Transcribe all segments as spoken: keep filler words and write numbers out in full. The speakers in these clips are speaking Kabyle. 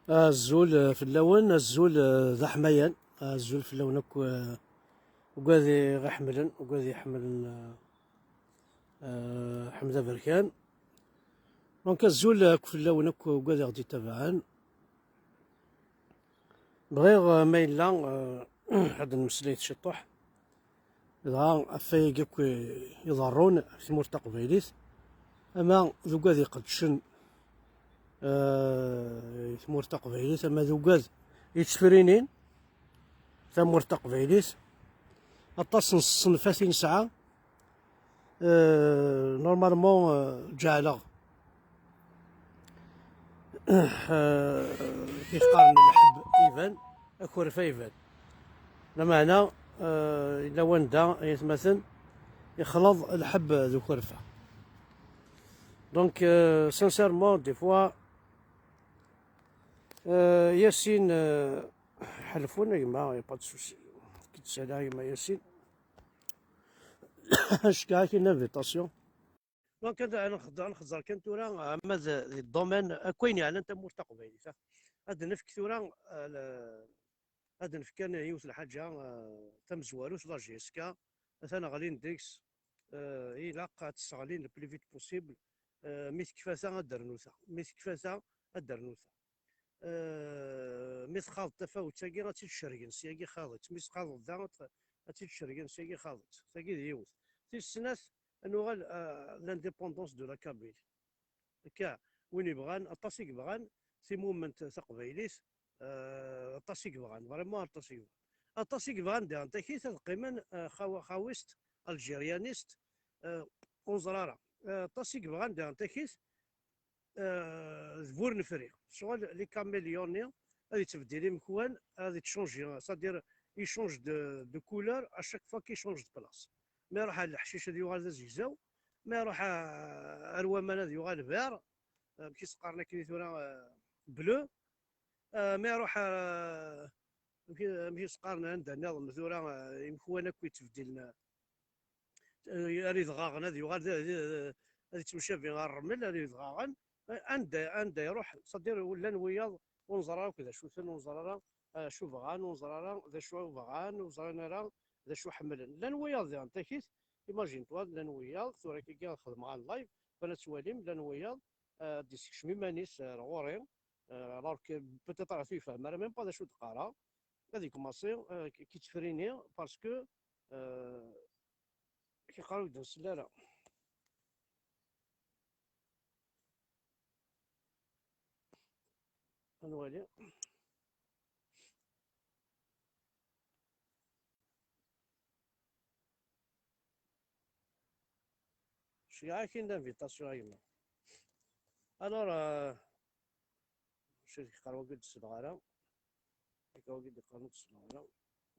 Azul, eh, fell-awen, azul, eh, d aḥmayan, azul fell-awen akk, eh, ugad i ɣ-iḥemmlen, ugad i iḥemmlen, eh, eh, Ḥmed Aberkan. Donc, azul akk fell-awen akk, ugad i ɣ-d-ittabaɛen. Bɣiɣ, eh, ma yella, eh, ad d-nmeslay ciṭuḥ, dɣa ɣef wayagi akk i iḍerrun ɣef tmurt taqbaylit, ama d ugad iqeddcen, eh, i tmurt taqbaylit, ama d ugad yettefrinin tamurt taqbaylit. Aṭas n ṣṣenfat i nesɛa. Euh, normalement, euh, ǧeɛleɣ, euh, kif qqaren, lḥebb iban, akerfa iban. Lameɛna, euh, yella wanda ay atmaten yexleḍ lḥebb d ukerfa. Donc, euh, sincèrement, des fois, euh, Yassine, euh, ḥelfun a gma, y a pas de souci. Ki tsala a gma Yassine. Cekkeɣ-ak une invitation. Donc, ad, ad nxeḍ-, ad nxeẓẓer kan tura, ama d, di domaine, akk ayen yeɛnan tamurt taqbaylit, ah. Ad nefk tura, ah, le-, ad nefk kan yiwet lḥaǧa, ah, tamezwarut, la J S K, atan ɣlin deg-s, ah, ilaq ad tt-sseɣlin le plus vite possible, ah, mi tekfa ta ad d-ternu ta, mi tekfa ta ad d-ternu ta. Eh, mi txaḍ tafawet-agi, ad tt-id-cergen syagi xaḍ-itt. Mi txaḍeḍ da, ad t-, ad tt-id-cergen syagi xaḍ-itt. Tagi d yiwet. Tis snat, ad nuɣal, eh, l'indépendance de la Kabylie. Akka, win yebɣan, aṭas i yebɣan timument taqbaylit, eh, aṭas i yebɣan, vraiment aṭas i yebɣan. Aṭas i yebɣan diɣen takit ad qqimen, eh, xawa-, xawist, algérianiste, eh, ur neẓri ara. Eh, aṭas i yebɣan diɣen takit, euh, d bu renfri. Ccɣel les caméléons-nni ad yettbeddil imekwan, ad yettchangi, c'est-à-dire il change de, de couleur à chaque fois qu'il change de place. Ma iruḥ ar leḥcic ad yuɣal d azegzaw, ma iruḥ a-, ar waman ad yuɣal vert, euh, amek i s-qqaren akken i tura, euh, bleu, euh, ma iruḥ ar, euh, amek i, amek i s-qqaren anda nniḍen tura, euh, imekwan akk yettbeddilen, eh, ar idɣaɣen, ad yuɣal d, d, ad yettemcabi ar rrmel, ar idɣaɣen. Eh, anda, anda iruḥ, c'est-à-dire llan wiyaḍ ur neẓri ara akk d acu-ten, ur neẓri ara, eh, acu bɣan, ur neẓri ara d acu bɣan, ur ẓrin ara d acu ḥemmlen. Llan wiyaḍ diɣen takit, imagine-toi, llan wiyaḍ, tura kagi ad xedmeɣ en live, kan ad twalim, llan wiyaḍ, eh, ad d-yessekcem iman-is ar ɣur-i, eh, alors que peut-être ahat ur yefhim ara même pas d acu d-qqareɣ, ad yekmaṣi, eh, k-, k-, yettefrini parce que, eh, k-, yeqqar ur d-nsell ara. Ad nwali. Ceyyeɛ-ak-in l'invitation a gma. Alors, euh, mačči ad k-qqar wagi ur d-ssneɣ ara. Akka wagi d-iqqaren ur d-ssneɣ ara.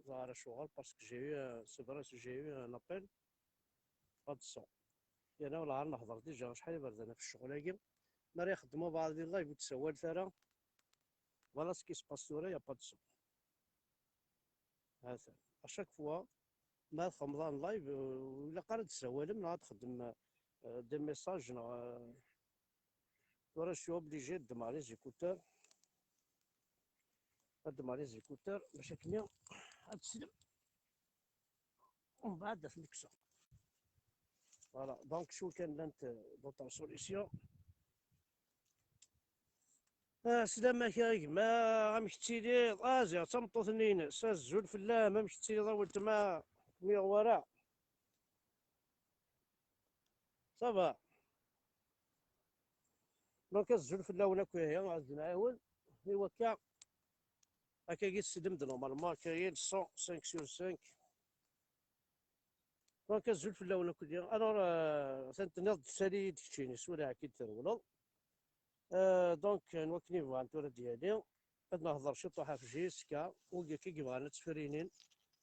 Ẓer acuɣer, parce que j'ai eu, euh, c'est vrai, j'ai eu un appel. Pas de son. Yerna wellah ar nehḍer déjà acḥal iberdan ɣef ccɣel-agi. Mi ara ixeddem ubeɛḍ di live ur d-ssawal ara. Voilà ce qui se passe tura, y a pas de son. Hatan. À chaque fois, ma txedmeḍ en live, euh, ur ilaq ara ad d-tessawalem neɣ ad txeddmem, euh, des messages neɣ, euh, tura je suis obligé de démarrer les écouteurs. Ad démarrer les écouteurs, bac akken ad teslem. Umbeɛd ad ten-kkseɣ. Voilà, donc cwi kan llant, euh, d'autres solutions. Ah, sslam-ak a gma, amek tettiliḍ? Ah, ziɣ d tameṭṭut-nni-ines. Azul fell-am, amek tettiliḍ a weltma? Kem-iɣ wara. Ça va. Donc, azul fell-awen akk ihi, ad d-nɛiwen. I wakka, akkagi tessnem-d normalement, akkagi le cent cinq sur cinq. Donc, azul fell-awen akk. Alors, euh, atan tenniḍ-d sali-yi-d keččini, s walaɛki d-trewleḍ. Euh, donc, n wakken i bɣan tura ad d-yali, ad nehḍer ciṭuḥ ɣef J S K, wigi akka i yebɣan ad ttefrinin,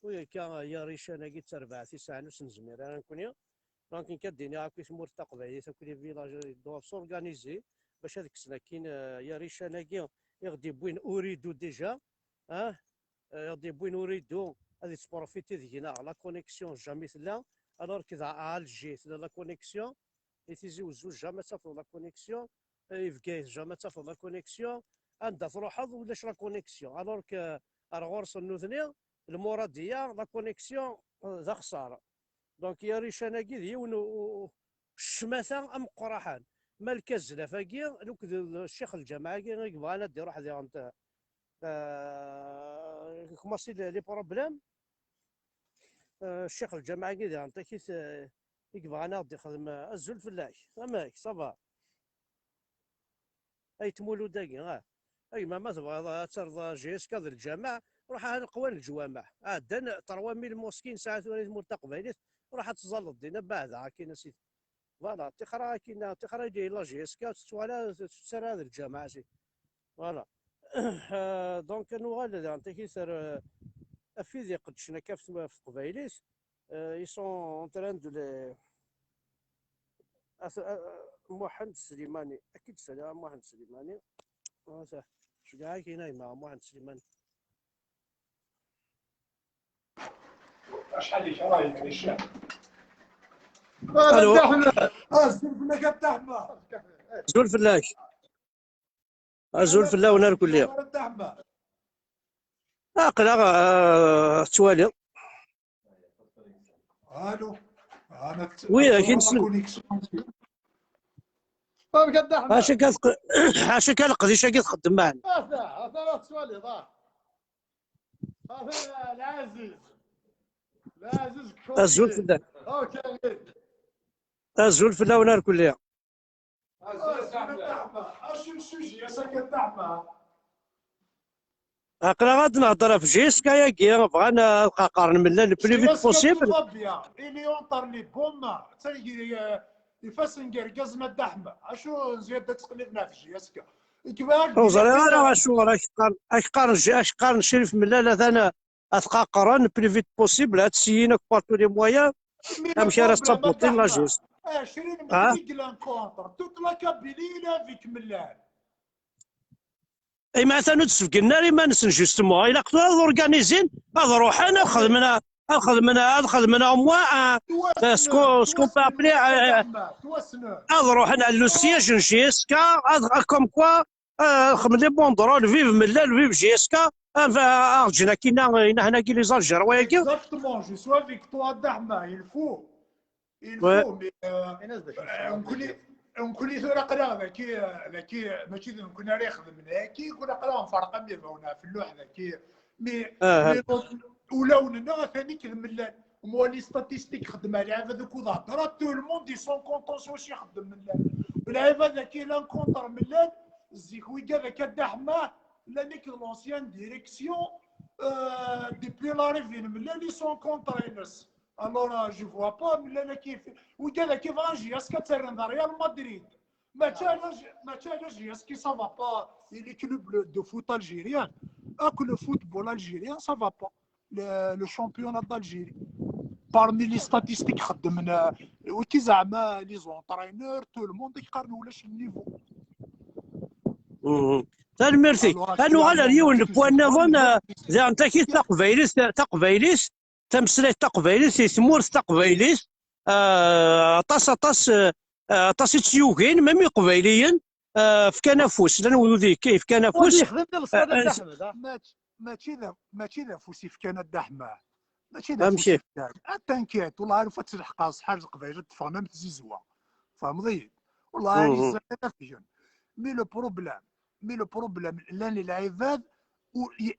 wigi akka, euh, yarican-agi d tarbaɛt i sɛan ur s-nezmir ara nekni. Donc, nekk ad d-iniɣ akk i tmurt taqbaylit, akk les villages, ils doivent s'organiser bac ad kksen akkin, euh, yarican-agi i ɣ-d-yewwin uridu déjà, hein, euh, i ɣ-d-yewwin uridu, ad yettprofiti deg-neɣ, la connexion jamais tella, alors que d Alger tella la connexion, i Tizi Wezzu, jamais ad tafeḍ la connexion, i Bgayet, jamais ad tafeḍ la connexion, anda truḥeḍ, ulac la connexion. Alors que ar ɣur-sen nutni, Lmuradiya, la connexion, eh, d axeṣṣar. Donc, Yarican-agi d yiwen u-, u-, ccmata ameqqraḥan. Ma lkazlaf-agi, lukd d ccix lǧameɛ-agi i yebɣan ad d-iruḥ diɣen, eh, commencer les, les problèmes. Eh, ccix lǧameɛ-agi diɣen, takit, eh, i yebɣan ad ɣ-d-ixdem, eh, azul fell-ak. Amek, ça va? Ay tmulud-agi, ah. A gma, ma tebɣiḍ ad terreḍ J S K d lǧameɛ, ruḥ ar leqwanen n leǧwameɛ. Ɛeddan trois mille mosquées nesɛa tura di tmurt taqbaylit, ruḥ ad tẓalleḍ dinna, beɛda akkin a sidi. Voilà, tixra akkin, tixra i d-yella J S K, ur tettwala, ur tettarra d lǧameɛ, a sidi. Voilà. Euh, donc, ad nuɣal daɣen takit ar, euh, af wid iqeddcen akka ɣef tma-, ɣef teqbaylit. Euh, ils sont en train de les, At-, a-, a-, Muḥend Slimani. Ad k-id-saliɣ a Muḥend Slimani. Ata, ceggeɛ-ak-in a gma Muḥend Slimani. Acḥal i k-, ah, yekricen. Allo. Azul fell-ak a Dda Ḥemma. Azul fell-ak. Azul fell-awen a Dda Ḥemma. Aql-aɣ, ah, tettwaliḍ. Allo. Oui, la connexion. Acu akka tq-, acu akka leqdic-agi txeddem, man? Ata, ata, rah tettwaliḍ, ah. Ata, lɛaziz. Lɛaziz. Azul fell-ak. Azul fell-awen a Dda Ḥemma. Azul a Dda Ḥemma. Acu n sujet ass-agi a Dda Ḥemma? Aql-aɣ ad nehder ɣef J S K-agi, bɣan ad qaqren mellan le plus vite possible. Il est entre les bonnes mains. Ifassen n yergazen a Dda Ḥemma. Acu n zzyada ad teqlibem ɣef J S K? Ur ẓriɣ ara acuɣer ak-qqaren, ak-qqaren J-, ak-qqaren Crif Mellal atan ad t-qaqren le plus vite possible, ad syin akk par tous les moyens. Amek ara tettabuṭin la J S K? Toute la Kabylie est avec Mellal. Ay, ma atan ur d-sbeggnen ara iman-nsen, justement. Ilaq tura ad organizin, ad ruḥen, ad xedmen, ad xedmen, ad xedmen au moins un, ce qu'on, ce qu'on peut appeler, euh, ad ruḥen à le siège n J S K, ad, ad, comme quoi, euh, ad xedmen les banderoles, vive Mellal, vive J S K, ad, ad ǧǧen akkin, euh, inahan-agi, les Algérois-agi. Exactement, je suis avec toi, Dda Ḥemma, il faut. Il faut, mais, euh, nekkni, nekkni tura aql-aɣ daki, daki, mačči d nekkni ara ixedmen daki, tura aql-aɣ nferreq am ibawen ɣef lluḥ daki. Mais, mais ulawen-nneɣ atan akk d Mellal. Mwali statistique xeddmeɣ lɛibad akk d hedra, tout le monde ils sont contents s wacu ixeddem Mellal. Lɛibad daki llan contre Mellal, zik wigad akka Dda Ḥemma, llan akk d l'ancienne direction, euh, depuis l'arrivée n Mellal, ils sont contre-ines. Alors, euh, je vois pas, Mellal-agi, wigad-agi bɣan J S K ad tt-rren d Real Madrid. Mačči ala J-, mačči ala J S K, ça va pas. Et les clubs de foot algériens, akk le football algérien, ça va pas. Le, le championnat d'Algérie. Parmi les statistiques, xeddmen, euh, wiki zeɛma les entraîneurs, tout le monde, qqaren ulac le niveau. Tanemmirt-ik. Alors, ad nuɣal ar yiwen n point nniḍen, euh, daɣen takit taqbaylit, taqbaylit, tameslayt taqbaylit, i tmurt taqbaylit, euh, aṭas, aṭas, euh, aṭas i tt-yugin, même iqbayliyen, euh, fkan afus, llan wid ur yekka-, yefkan afus. Ur d-yexdim di leṣwad, euh, Dda Ḥmed, ah. Mačči, mačči d, mačči d afus i fkan a Dda Ḥemma. Mačči d afus i fkan. Ah, t'inquiète, wallah, ar ufat tleḥqeḍ ṣṣḥa n Leqbayel ad d-ffɣen am tzizwa. Tfehmeḍ-iyi? Wallah, ar izan ad afgen. Mais le problème, mais le problème, llan lɛibad, ur, y-,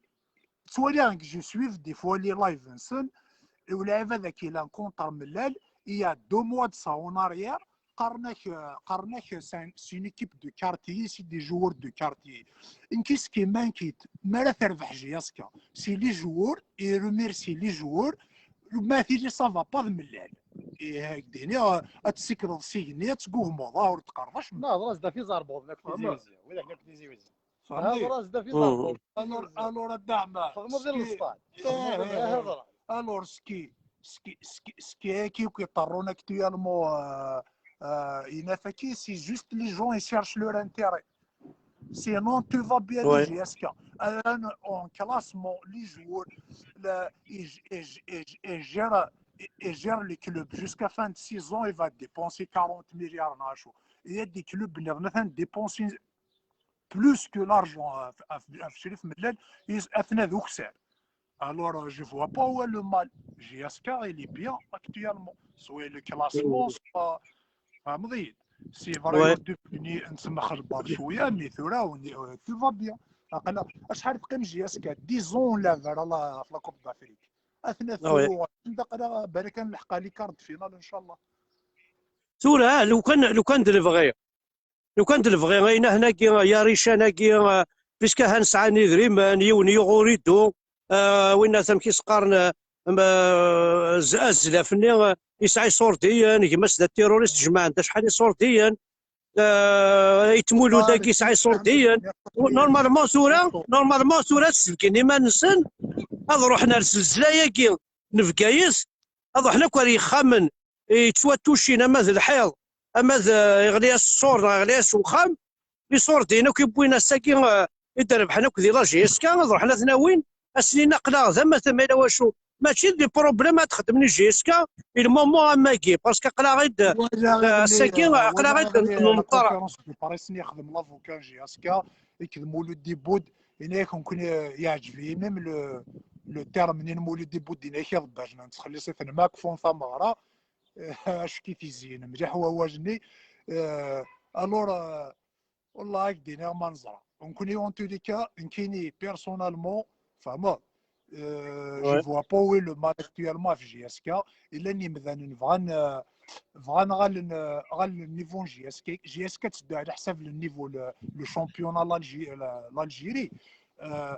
ttwaliɣ deg je suis des fois les lives-nsen, u lɛibad-agi llan contre Mellal, il y a deux mois de ça en arrière, qqaren-ak, euh, qqaren-ak, c'est un, c'est une équipe de quartier, c'est des joueurs de quartier. Nekk, ce qui m'inquiète, mi ara terbeḥ J S K, c'est les joueurs, et remercie les joueurs, ma tili ça va pas d Mellal. Eh, dini, euh, ad tsikreḍ s igenni, ad tgugmeḍ, ah, ur d-qqareḍ acemma. Non, hḍer-as-d ɣef Iẓerbuḍen, akked Tizi Wezzu, widak akked Tizi Wezzu. Hḍer-as-d ɣef Iẓerbuḍen. Alors, alors, a Dda Ḥemma, txedmeḍ di lesṭad. Eh, eh, eh. Alors, ce qui, ce qui, ce qui, ce qui, qui, qui est iḍerrun actuellement, euh, euh, inafaki, c'est juste les gens, ils cherchent leur intérêt. Sinon, tout va bien, ouais. Jusqu'à, euh, en classement, les joueurs, le, ils, ils, ils, ils gèrent, et gère les clubs. Jusqu'à fin de saison, il va dépenser quarante milliards. Il y a des clubs qui dépensent plus que l'argent. Alors, je ne vois pas où est le mal. J S K, il est bien actuellement. Soit le classement, soit. C'est vrai, depuis نتسمخ البال شويه، mais ثورة tout va bien. Acḥal teqqim J S K? Dix ans la la Coupe d'Afrique. Atna tuɣ anda qla balak ad nleḥq les quarts de finale, inchallah. Tura, lukan, lukan d lebɣi, lukan d lebɣi, ayen ahnagi, ya rican-agi, puisque han sɛan idrimen, yiwen yuɣ ur iddu, win amek i s-qqaren, azlaf-nni, yesɛa iṣurdiyen, gma-s d terrorist, jemɛen-d acḥal iṣurdiyen, yettmulud-agi yesɛa iṣurdiyen. Normalement tura, normalement tura ad selken iman-nsen, ad ruḥen ar zzelzla-agi n Bgayet, ad ruḥen akk ar yexxamen yettwatucin, ama d lḥiḍ, ama d, eh, iɣli-as ṣṣur neɣ iɣli-as uxxam. Iṣurdiyen akk i wwin ass-agi, eh, i d-rebḥen akk di la J S K, ad ruḥen ad ten-awin, ad sen-in aql-aɣ da, ma tama ila wacu. Mačči d les problèmes ad xedmen i J S K i le moment am wagi, parce que aql-aɣ-id, eh, ass-agi, aql-aɣ-id nneṭṭer. Yexdem l'avocat J S K, iked Mulud Dibud, yenna-yak nekkni yeɛǧeb-iyi même le, le terme-nni n Mulud Dibud, yenna-yak iḍebbalen nettxelliṣ-iten ma kfun tameɣra. Acu k-it-izyin mliḥ wawal-nni. Alors, euh, والله هاك دينيغ ما نزرع. Donc, en tous les cas, نكيني personnellement, فما, euh, je vois pas où est le mal actuellement في J S K. إلا نمذان نبغان, euh, بغان غال, غال niveau J S K, J S K تسدى على حساب le niveau, le, le championnat l'Algérie, l'Algérie. Euh,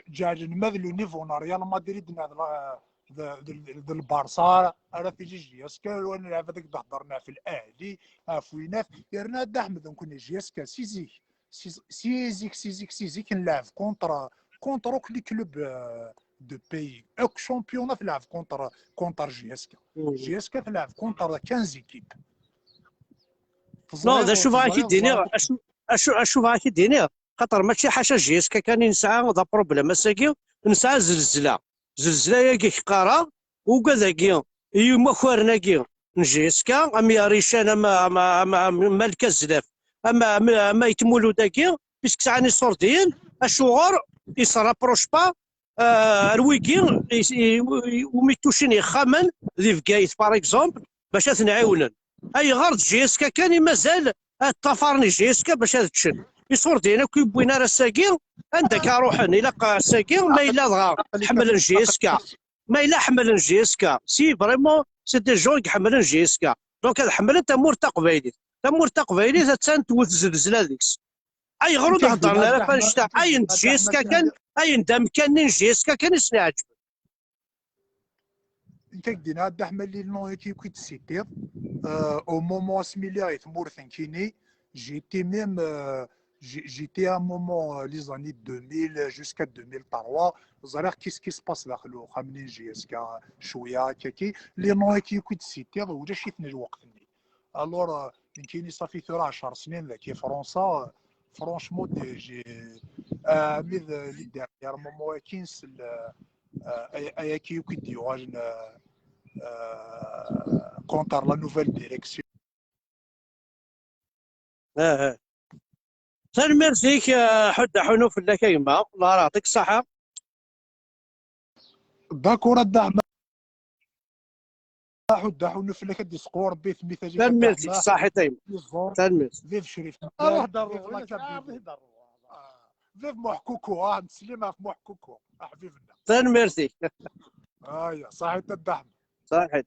جعل نمذ le niveau نا Real Madrid نا, ذا البارسا راه في جي جي اس كان نلعب هذاك اللي هضرنا في الاهلي، في وينات. يرنا دا احمد نكون جي اس كان سيزيك سيزيك سيزيك سيزيك نلعب كونتر كونتر اوك لي كلوب دو بيي اوك شامبيونا تلعب كونتر كونتر جي اس كان. جي اس كان تلعب كونتر خمسطاش ايكيب. نو ذا شوف غاكي ديني اشو اشو اشو غاكي ديني. خاطر ماشي حاجه جي اس كان ينسى ذا بروبليم اساكي نسعى زلزله زلزله ياكي كقاره وكذاكي يمكرناكي نجي اسكا اما ريشان اما اما اما اما الكزلاف اما اما يتمولوا داكي بيسك ساعه ني صورديين اشوغر يسرابروش با رويكي وميتوشين يخامن ذي فكايت باغ اكزومبل باش اثنعاونن اي غرض جي اس كا كان مازال الطفرني جي اس كا باش هذا تشن يصورديين كي بوينا راه ساكي عندك اروحن الى قا ساكي ما الا دغا حمل جي اس كا ما الا حمل جي اس كا سي فريمون سي دي جون يحملن جي اس كا دونك هذا حملن تمور تقبايليت تمور تقبايليت هتان توت زلزله ديكس اي غرض هضرنا على فاش تاع اين جي اس كا كان اين دام كان جي اس كا كان يسني عجب. انت كدينا هاد احمد لي نو كي كنت سيتير او مومون اسميليا يتمور ثنكيني. J'étais même, euh, j'étais à un moment, euh, les années deux mille jusqu'à deux mille trois. زريغ كيس كيس باس داخل وخا منين جي اس كا شويه هكاكي لي نو كي كنت سيتير ولا شيتنا الوقت ني. الور نكيني صافي ثورة عشر سنين ذاكي فرنسا. فرونشمون دي جي ميد لي ديرنيير مومون كينس ايا كي كي ديوغاج كونتر لا نوفيل ديريكسيون. اه اه. تنميرتيك حد حنو في اللكيمة الله يعطيك الصحة. داكور الدعم. حد حنو في اللكيمة ديسقور بيت ميثاجي. تنميرتيك صحيح تيم. تنميرت. فيف شريف. روح دار روح. فيف محكوكو اه نسلم في محكوكو. حبيبنا. تنميرتيك. ايا صحيح الدعم. صحيح.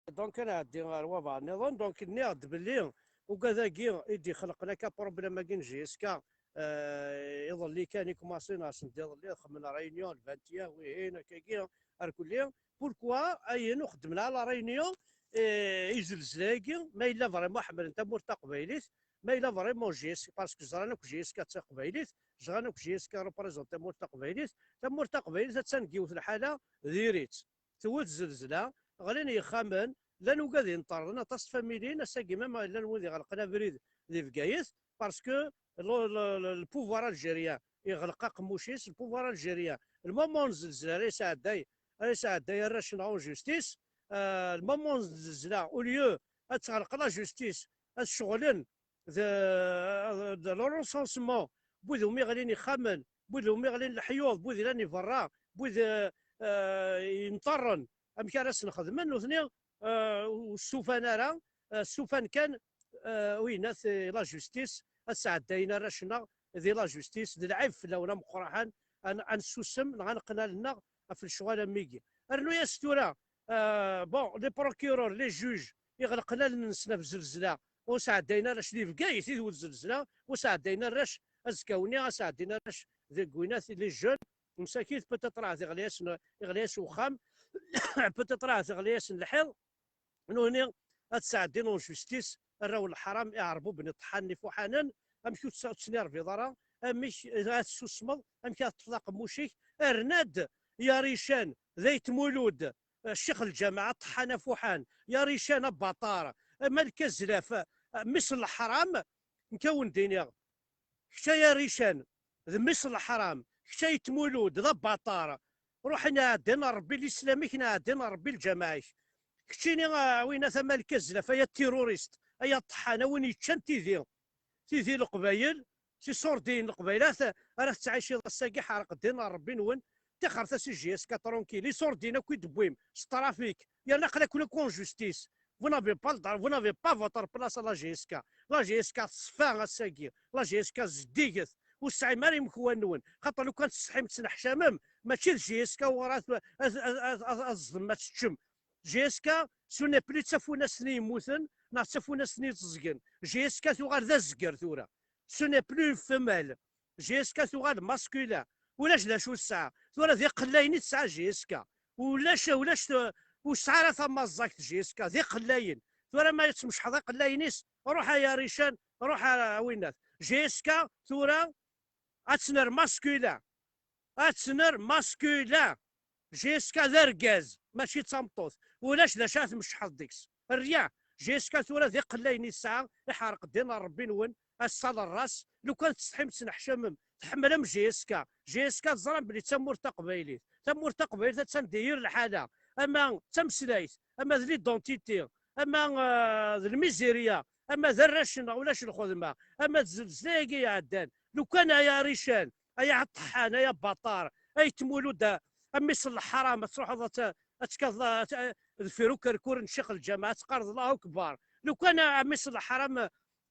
دونك انا عندي رواضه نظن دونك نيغد باللي وكذاكي يدي خلقنا كا بروبليم كي نجي اسكا. آه يظل لي كان يكماسينا سندي يظل لي خمنا ريونيون فانتيا وهنا كاكيا اركلي بوركوا اي نخدم على ريونيون. آه يزلزلاكي ما الا فريمون حمل انت مور تقبايليت ما الا فريمون جي اس باسكو زرانك جي اس كا تقبايليت زرانك جي اس كا ريبريزونتي مور تقبايليت. تمور تقبايليت تسنقيوت الحاله ديريت توت زلزله غلين يخامن لان وقاعد ينطر لنا تصفى ميلين الساقي ما لان ودي غلق لا بريد دي فكايس باسكو البوفوار الجيريان يغلق قموشيس البوفوار الجيريان المومون زلزله راه يساعد داي ara yesɛedday arrac-nneɣ en justice. Euh, le moment n zzelzla, au lieu ad tɣelqeḍ la justice, ad ceɣlen de, de le recensement, n wid umi ɣlin ixxamen, n wid umi ɣlin leḥyuḍ, n wid yellan i berra, n wid, euh, euh, yemṭarren, amek ara sen-xedmen nutni? Euh, ur stufan ara, euh, stufan kan, euh, winat, euh, la justice, ad sɛeddayen arrac-nneɣ di la justice, d lɛib fell-awen ameqqraḥan, ad, ad nsusem neɣ ad neqqen allen-nneɣ ɣef lecɣal am wigi. Rnu-yas tura, euh, bon, les procureurs, les juges, iɣelqen allen-nsen ɣef zzelzla, ur sɛeddayen arrac di Bgayet i tewwet zzelzla, ur sɛeddayen arrac azekka-nni, ad sɛeddayen arrac deg winat, les jeunes, msakit, peut-être ahat iɣli-yasen, iɣli-yas uxxam, peut-être ahat iɣli-yasen lḥiḍ, nutni ad sɛeddin en justice arraw n leḥram, iɛerbuben iṭeḥḥanen ifuḥanen, amek ur tt-, ur tt-nerbiḍ ara, amek ad tessusmeḍ, amek ad teṭṭfeḍ aqemmuc-ik, rna-d yarican, d ayt Mulud, eh, ccix lǧameɛ, aṭeḥḥan afuḥan, yarican abaṭar, Malek Azlaf, eh, mmi-s n leḥram, nekk a wen-d-iniɣ, kečč ay arican, d mmi-s n leḥram, kečč ay tmulud, d abaṭar. Ruḥ, neɛdin a Rebbi lislam-ik, neɛdin a Rebbi lǧameɛ-ik. Keččini, a winat a Malek Azlaf, ay terrorist, ay aṭeḥḥan, a win yeččan tidi, tidi n Leqbayel, s iṣurdiyen n Leqbayel, ara t-, ara tettɛiciḍ ass-agi, ḥerq ddin a Rebbi-nwen, tixret-as i J S K tranquille, iṣurdiyen akk i d-tewwim, s trafik, yerna aql-aken akk en justice. Vous n'avez pas le droit, vous n'avez pas votre place à la J S K. La J S K teṣfa ass-agi. La J S K zeddiget. Ur tesɛim ara imekwan-nwen. Xaṭer lukan tessetḥim tettneḥcamem, mačči d J S K uɣer ad, ad, ad, ad, ad, ad tzedmem ad teččem. J S K, ce n'est plus d tafunast-nni yemmuten, neɣ d tafunast-nni yettẓegen. J S K tuɣal d azger tura. Ce n'est plus une femelle. J S K tuɣal masculin. Ulac d acu tesɛa. Tura d iqellayen i tesɛa J S K. Ulac, ulac, ur tesɛa ara tamaẓẓagt J S K. D iqellayen. Tura ma yettmecḥeḍ iqellayen-is, ruḥ ay arican, ruḥ a winat. J S K tura ad tt-nerr masculin. Ad tt-nerr masculin. J S K d argaz, mačči d tameṭṭut. Ulac d acu ara tmecḥeḍ deg-s. Rriya, J S K tura d iqellayen i tesɛa, iḥerq ddin n Rebbi-nwen, ass-a lerras, lukan tessetḥim tettneḥcamem, tḥemmlem J S K. J S K teẓram belli d tamurt taqbaylit. Tamurt taqbaylit attan di yir lḥala, ama d tameslayt, ama d l'identité, ama, euh, d lmizirya, ama d arrac-nneɣ ulac lxedma, ama d zzelzla-agi iɛeddan. Lukan ay arican, ay aṭeḥḥan, ay abaṭar, ay tmulud, a mmi-s n leḥram, ad truḥeḍ ad t-, ad tekkaḍ, ad t-, deffir ukerkur n ccix lǧameɛ, ad teqqareḍ Allahu Akbar. Lukan a mmi-s n leḥram,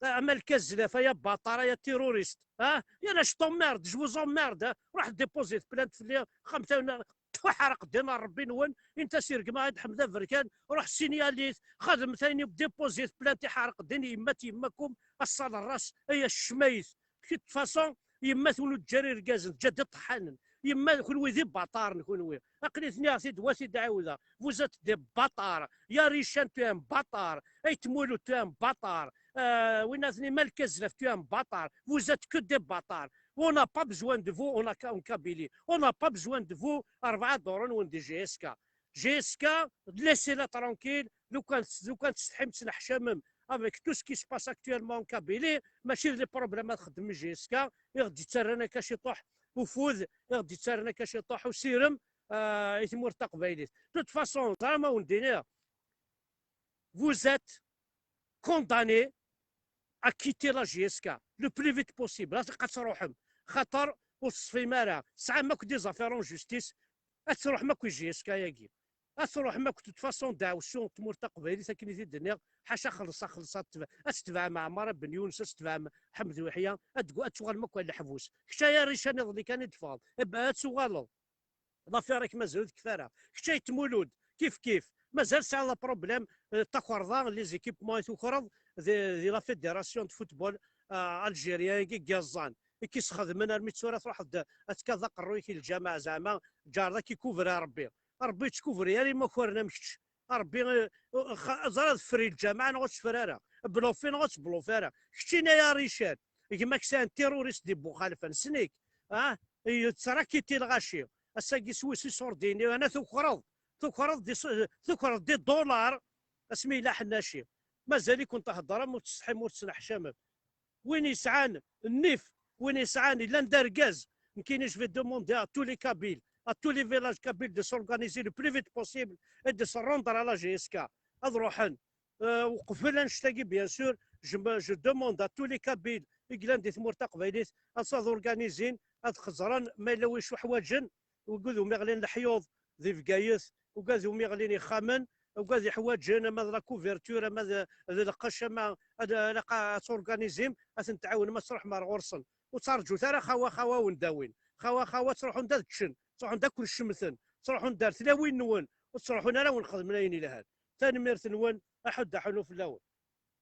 a Malek Azlaf, ay abaṭar, ay terrorist, ha? Yal acu t'emmerde, je vous emmerde, ha? Ruḥ déposer plainte fell-i, xam ta-, ḥerq ddin n Rebbi-nwen, init-as irgem Ɛid Ḥmed Aberkan, ruḥ signalit, xedmet ayen, déposer plainte, iḥerq ddin yemma-t yemma-kum, ass-a lerras, ay acmayt. De toute façon, yemma-twen ur teǧǧa ara irgazen, teǧǧa-d iṭeḥḥanen. Yemma, kenwi d ibaṭaren, kenwi. Aql-i tniɣ-t-id, wa t-id-ɛiwdeɣ. Vous êtes des bâtards. Ya Rican, tu es un bâtard. Ay Tmulud, tu es un bâtard. Euh, winna-tni Malek Azlaf, tu es un bâtard. Vous êtes que des bâtards. On n'a pas besoin de vous, on a, en Kabylie. On n'a pas besoin de vous, rebɛa duṛu-nwen di J S K. J S K, laissez-la tranquille. Lukan, lukan tessetḥim, tettneḥcamem avec tout ce qui se passe actuellement en Kabylie, mačči d les problèmes ad xeddmen J S K, i ɣ-d-yettarran akka ciṭuḥ ufud, i ɣ-d-yettarran akka ciṭuḥ usirem, euh, i tmurt taqbaylit. De toute façon, ẓra ma wen-d-iniɣ, vous êtes condamné à quitter la J S K le plus vite possible. Ad, ad truḥem. Xaṭer ur teṣfim ara. Tesɛam akk des affaires en justice. Ad truḥem akk i J S K-agi. Ad truḥem akk, de toute façon, dɛewsu n tmurt taqbaylit, akken i t-id-nniɣ, ḥaca xelṣa, xelṣa, ad tetbeɛ-, ad tetbeɛem Ɛmara Ben Yunes, ad tetbeɛem Ḥmed Uyeḥya, ad d-, ad tuɣalem akk ar leḥbus. Kečč ay Rican iḍelli kan i d-teffɣeḍ. Eh ben, ad tuɣaleḍ. L'affaire-ik mazal ur tekfi ara. Kečč ay Tmulud, kif kif. Mazal tesɛiḍ problème, euh, takerḍa, les équipements i tukreḍ di, di la fédération de football, euh, algérien-agi i yeẓẓan. I k-isxedmen armi d tura truḥeḍ ad tekkaḍ aqerruy-ik i lǧameɛ, zeɛma ǧareḍ ad k-ikubra Rebbi. Rebbi yettkubri ara imakaren am kečč. Rebbi, eh, xa-, ẓer ad tefri lǧameɛ neɣ ur tefri ara. Blufi neɣ ur tettblufi ara. Keččini ay Rican, gma-k c'est un terroriste di Buxalfa, nessen-ik. Ah, yettrakiti lɣaci. Ass-agi swis iṣurdiyen, ana tukreḍ, tukreḍ di s-, tukreḍ di dollar, asmi yella ḥennaci. Mazal-iken theddrem, ur tsetḥim, ur tettneḥcamem. Win yesɛan nnif, win yesɛan, yellan d argaz, nekkini, je vais demander à tous les Kabyles, à tous les villages kabyles de s'organiser le plus vite possible et de se rendre à la G S K. Ad ruḥen. Euh, uqbel annect-agi, bien sûr, je, me- je demande à tous les Kabyles i yellan di tmurt taqbaylit ad s-, ad organizin, ad xeẓren ma yella wacu ḥwaǧen, wigad umi ɣlin leḥyuḍ di Bgayet, wigad umi ɣlin ixxamen, wigad iḥwaǧen ama d la couverture, ama d, d lqecc, ama ad, ilaq ad s-organizim, ad ten-tɛawnem, ad truḥem ar ɣur-sen. Ur ttraǧut ara xawa xawa wen-d-awin. Xawa xawa ttruḥun-d ad ččen, ttruḥun-d ad ken-cemten, ttruḥun-d ar tlawin-nwen, ur ttruḥun ara wen-xedmen ayen ilhan. Tanemmirt-nwen, aḥuddu aḥunnu fell-awen.